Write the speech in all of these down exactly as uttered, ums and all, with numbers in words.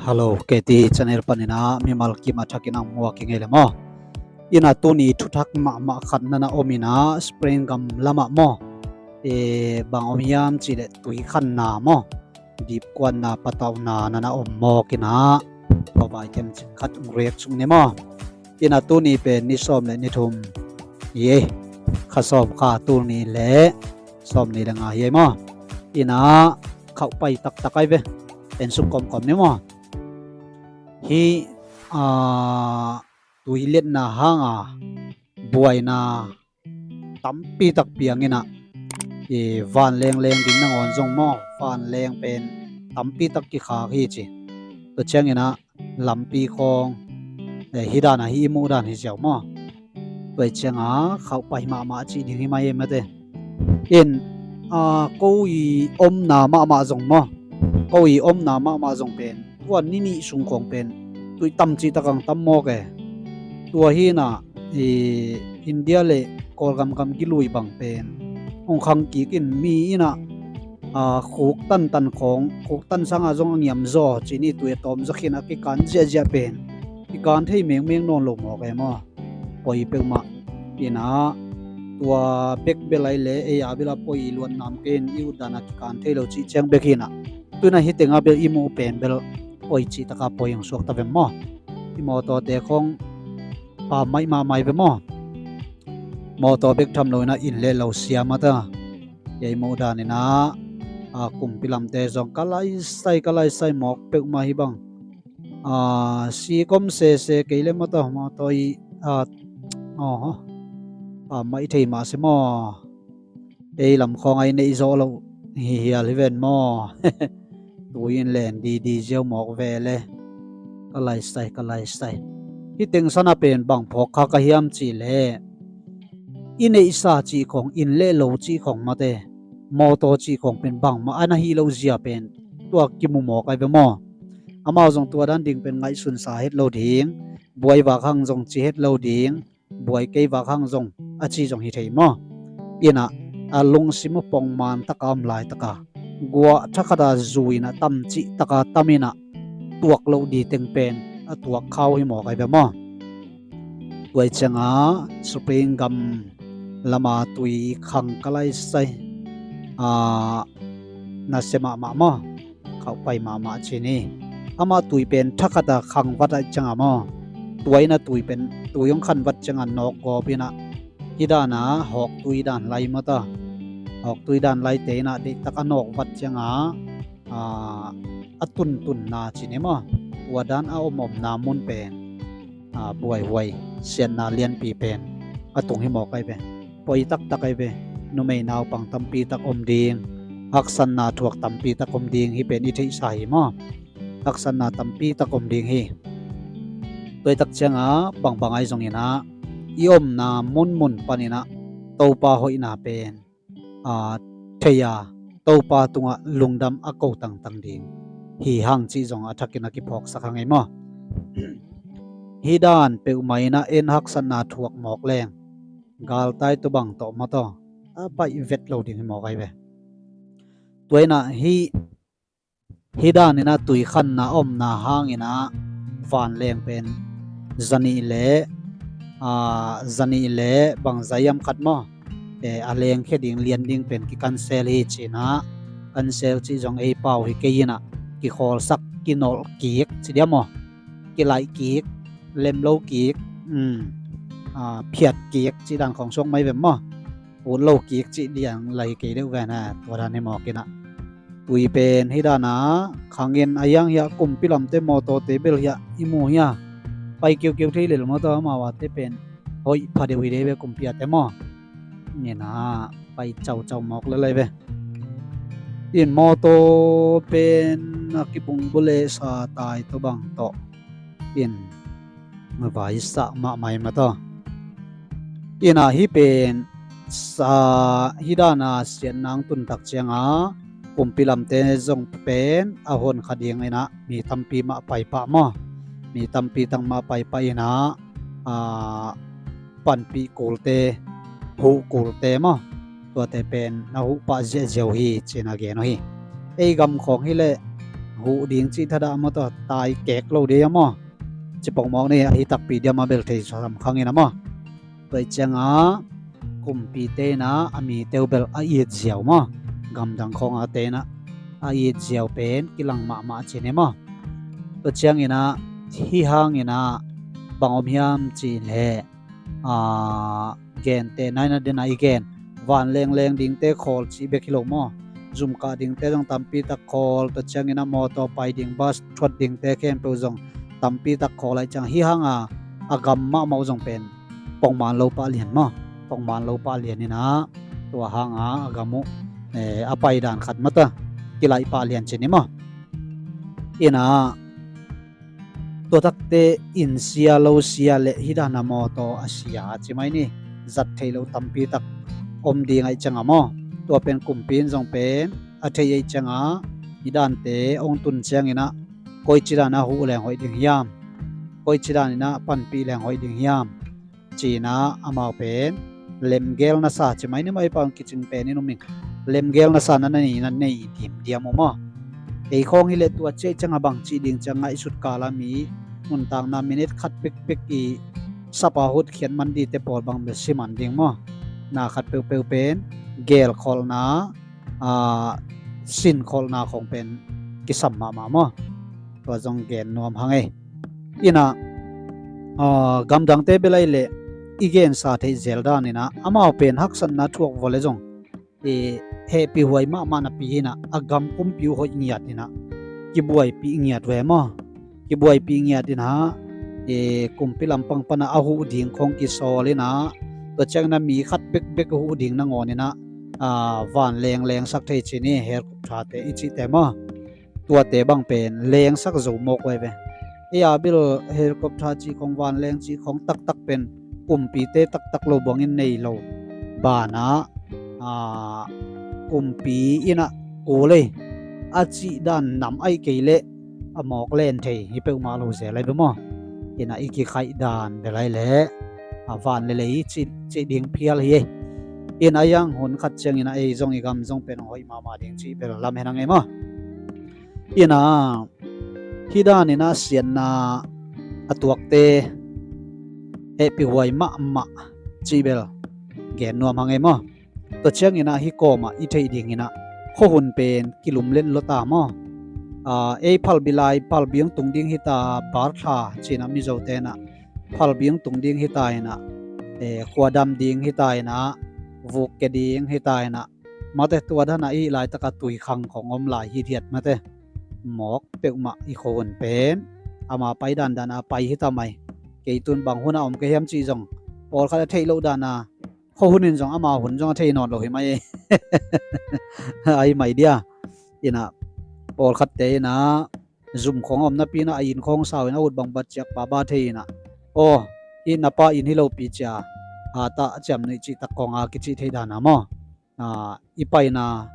Hello, K T channel panin ah mimal kim a thakin ang muak hi ngei le maw? Ina tuni thuthak mahmah khat nana om ina Spring gam lamah maw? E, bang om hiam cih leh tui khanna maw? Dipkuanna patauhna nana om mawk ina, tua vai khem cik khat react suk ni maw? Ina tuni pen ni sawm le ni thum hi ei. Kha sawm kha tul nih le sawm nih le nga hi ei maw? Ina khauh pai taktak ai ve. En suk kawmkawm ni maw? Hi, a, tui liatna hanga buaina tampi tak piang ina, i vanleng leng ding nangawn zong maw, vanleng pen tampi tak kikhak hi ci. Tua ciang ina lampi khawng, eh, hi dan a hi i muh dan hi ziau maw? Tua i cianga khauh pai mahmah cih ding hi mai ei mate. In, a, ko i omna mahmah zong maw? Ko i omna mahmah zong pen tua ni nih sung khawng pen tui tam cih tak ang tam mawk e. Tua hi ina, i, India le Kawlgam gam gilui bang pen hong khang kik in mi ina, a, khuk tantan khawng, khuk tan sanga zong a ngiam zaw ci ni, tui a tawm zaw khin a kikan ziahziah pen kikan thei mengmeng nawn lo mawk e maw? Poi peuhmah ina, tua bek bel ai le ei a bel a poi luat nam kei in i ut dan a kikan thei lo cih ciang bek hi ina. Tui ina hi tenga bel i muh pen bel poi cih taka poi hong suak ta vem maw? I mawtawte khawng pammaih mahmah ai ve maw? Mawtaw bek tham lo ina inn le lo siam a ta. I ei muh dan ina, a, kumpi lamte zong ka laisai, ka laisai mawk peuhmah hi bang. A, sikom sese kei le mawtaw, mawtaw i, a, aw, pammaih thei mah se maw? Ei lam khawng ai neih zawh loh hi hial hi ven maw? Tui in len didi ziau mawk ve le. Ka laisai, ka laisai. Hi teng sana pen bang phawk kha ka hiam cih le i neihsa cih khawng, inn le lo cih khawng mate, mawtaw cih khawng pen bangmah a na hi loh zia pen tua kimu mawk ai ve maw? Amau zong tua dan ding pen ngaihsunsa het lo ding, buai vak hang zong ci het lo ding, buai kei vak hang zong a ci zong hi thei maw? Ina a lungsim a pongman taka om laitaka guah thakhata zui ina tam cih taka tam ina tuak loh di teng pen a tuak khau hi mawk ai ve maw? Tua i cianga Spring gam lama tui khang ka laisai, a, nasia mahmah maw? Khauh pai mahmah ci ni. Amah tui pen thakhata khang vat ai cianga maw? Tua ina tui pen, tui hong khan vat cianga nawk gawp ina hi dan a hawk tui dan lai mawtaw. Hawk tui dan laite ina deihtak a nawk vat cianga, a, a tuntunna ci ni maw? Tua dan a om omna mun pen, a, buaihuai siatna lianpi pen a tung hi mawk ai ve. Poi taktak ai ve. Numei naupang tampi tak om ding, haksatna thuak tampi tak om ding hi pen i theihsa hi maw? Haksatna tampi tak om ding hi. Tua i tak cianga bangbang ai zong ina i omna munmun pan ina Topa hoihna pen, a, thei a, Topa tungah lungdam a ko tangtang ding hi hang cih zong a thakin a kiphawksak hang ei maw? Hi dan peuhmah ina en haksatna thuak mawk leng galtai tawh bang tawh mawtaw a paih vet lo ding hi mawk ai ve. Tua ina hi, hi dan ina tui khanna omna hang ina vanleng pen zanih le, a, zanih le bang zaiam khat maw? E, a lengkhia ding lian ding pen ki cancel hi ci ina, cancel cih zong ei pau hi kei ina kikhawlsak, kinolh kik ci dia maw? Kilaih kik, lem lo kik, um, a, phiat kik cih dan khawng suak mai vem maw? Ut lo kik cih diang lai kei deuh ven a, tua dan hi mawk ina. Tui pen hi dan a khang in a iang hiah kumpi lamte mawtawte bel hiah i mu hiah pai kiukiu thei lel mawtaw, amau ate pen hoih pha deuh hi dei ve kumpi ate maw? Ina pai caucau mawk lelai ve. In mawtaw pen a kibung bule sa tai tawh bang tawh in vaisah mahmah ei mawtaw. Ina hi pen sa hi dan a siatna ang tun tak cianga kumpi lamte zong pen a hon kha ding ina mi tampi mah paipah maw? Mi tampi tak mah paipah ina, a, panpih kulte, huh kulte maw? Tuate pen na huh pah ziahziau hi ci ina gen uh hi. Ei gam khawng hi leh huh ding cih thadah maw, tua tai kek lo ding a maw, ci pongmawk ni, ahi takpi diam a bel thei sam khang in a maw. Tua ih ciangah kumpite in ah a mite uh bel a it ziau maw, gamdang khawng a te in ah a it ziau pen kilang mahmah ci ni maw. Tua ciangin ah hih hangin ah bang om hiam cih leh, a, gente naina den a i gen, van lengleng dingte khawl cih bek hi lo maw, zumkah dingte zong tampi tak khawl, tua ciangin ah mawtaw pai ding, bus thuat dingte khempeuh zong tampi tak khawl ahih ciang hih hanga a gam mahmah uh zong pen pongman lo pah lian maw, pongman lo pah lian in ah tua hanga a gam uh, eh, a pai dan khat mata kilaih pah lian ci ni maw. In ah tua takte in sia lo sia leh hih dana mawtaw a sia ci mai ni, zat theih loh tampi tak om ding ahih ciangah maw. Tua pen kumpi in zong pen a theih ahih ciangah hih dante hong tun ciangin ah koici dan a huh leng hoih ding hiam, koici dan in ah panpih leng hoih ding hiam ci-in ah amau pen lemgel nasa ci mai ni maw, ei pau kicing pen in um ing. Lemgel nasa na nei, na nei diamdiam uh maw. Ei khawng hi leh tua ci ahih ciangah bang cih ding ciang ngaihsut kal a mi nuntakna minute khat bekbek i sap a hutkhiat man dingte pawl bang bel si man ding maw. Na khat peuhpeuh pen gelkholhna, a, sinkholhna khawng pen kisam mahmah maw. Tua zong gen nuam hang ei. In ah, a, gamdangte bel ahih leh i gensa theih zel dan in ah amau pen haksatna thuak vua leh zong, e, hehpihhuai mahmah napi in ah a gam kumpi uh hoih ngiat in ah kibuaipih ngiat ve maw. Kibuaipih ngiat in ah, e, kumpi lampang pan ah a huh ding khawng kisawl in ah, tua ciangin ah mi khat bekbek a huh ding nangawn in ah, a, van lenglengsak thei ci ni, helicopter-te i cihte maw. Tuate bang pen lengsak zo mawk uh ahi ve. Ei a bel helicopter cih khawng, vanleng cih khawng taktak pen kumpite taktak lo bangin nei lo banah, a, kumpi in ah kul ei a cih dan nam ahih kei leh a mawk len thei hi peuhmah lo zel ahi ve maw. In ah i kikhaih dan bel ahih leh a van le lei cih, cih ding phial hi ei. In ah a hiang hun khat ciangin ah ei zong i gam zong pen hoih mahmah ding cih bel lam hen hang ei maw. In ah hih dan in ah siatna a tuakte hehpihhuai mahmah cih bel gen nuam hang ei maw. Tua ciangin ah hih kawmah i theih dingin ah khuahun pen kilumlet lua ta maw. A, ei phalbi lai, phalbi hong tung ding hi ta, Barthla ci-in ah Mizote in ah phalbi hong tung ding hi ta in ah, e, khuadam ding hi ta in ah, vuk ke ding hi ta in ah, mate tua dan a i laitak a tuikhang khawng om lai hithiat mate. Mawk peuhmah i khuahun pen ama pai dandan a pai hi ta mai. Kei tun bang hun a om ka hiam cih zong pawlkhat a theih loh dan a, khuahun in zong ama hun zong a thei nawn lo hi mai ei. Ahi mai dia. In ah pawlkhatte in ah zum khawng a om napi in ah a inn khawng sau in a ut bang bat ciak pa ba thei in ah, aw, hih na pa inn hi lopi cia, a, tah ciamnuih cihtak khawng a kicih theih dan a maw. A, i paina,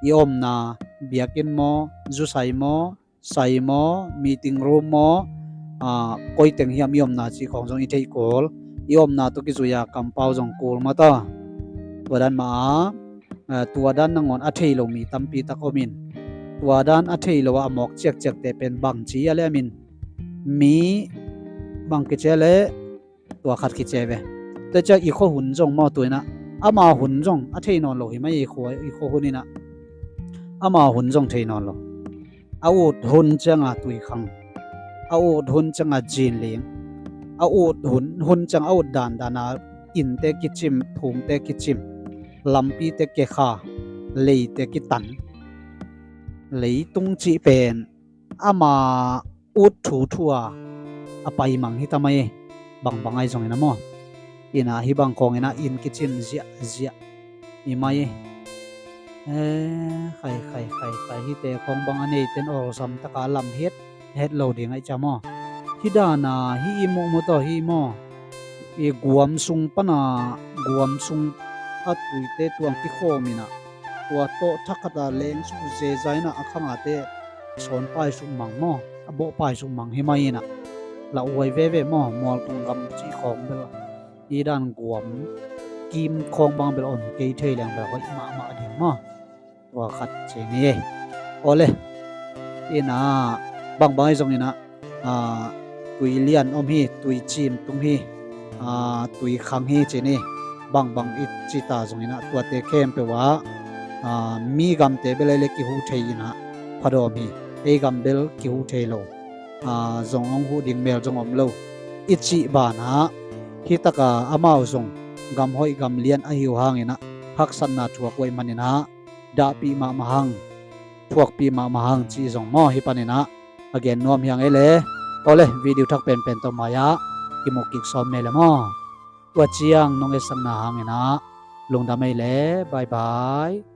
i omna, biakinn maw, zusai maw, sai maw, meeting room maw, a, koi teng hiam i omna cih khawng zong i theih kul. I omna tawh kizui a kampau zong kul mata. Tua dan mah a, a, tua dan nangawn a thei lo mi tampi tak om in, tua dan a thei lo a, a mawk ciakciakte pen bang ci a leh a min, mi bang kici a leh tua khat kici a ve. Tua ciang i khuahun zong maw, tua in ah ama hun zong a thei nawn lo hi mai, i khua, i khuahun in ah ama hun zong thei nawn lo. A ut hun ciang a tuikhang, a ut hun ciang a zinling, a ut hun, hun ciang a ut dandan a innte kicim, phungte kicim, lampite kekha, leite kitan, leitung cih pen ama ut thuthu a a paimang hi ta mai ei. Bangbang ahi zongin a maw. In ah hih bang khawngin ah inn kicim ziahziah hi mai ei. Eh, khai, khai, khai, khai, hihte khawng bang a neiten awlsam taka lam het, het lo ding ahi cia maw. Hih dana hih i muh, muh tawh hih maw, i guam sung pana, guam sung a tuite tuang kikhawm in ah, tua tawh thakhat a lengsuk zeza in ah, a khangate sawn paisuk mang maw, a bawh paisuk mang hi mai in ah, lauhuai veve maw, mualtung gam cih khawng bel, hih dan guam kim khawng bang bel om kei thei leng bel hoih mahmah ding maw. Tua khat ci ni ei. Awle, Inah bangbang ahi zonginah, ah, tui lian om hi, tui cim tung hi, ah, tui khang hi ci ni. Bangbang i cita zonginah tuate khempeuh ah, ah, mi gamte bel ei le kihuh thei inah phadawm hi. Ei gam bel kihuh thei lo, ah, zong hong huh ding mel zong om lo i cih banah, hi taka amau zong gam hoih gam lian ahi uh hanginah haksatna thuak uh ahih maninah dahpih mahmah hang, thuakpih mahmah hang cih zong maw hi paninah a gen nuam hi hang ei le. Aw le, video thak penpen tawh mai-ah kimu kik sawm ni ei le maw. Tua ciang nong etsakna hanginah lungdam ei le. Bye bye.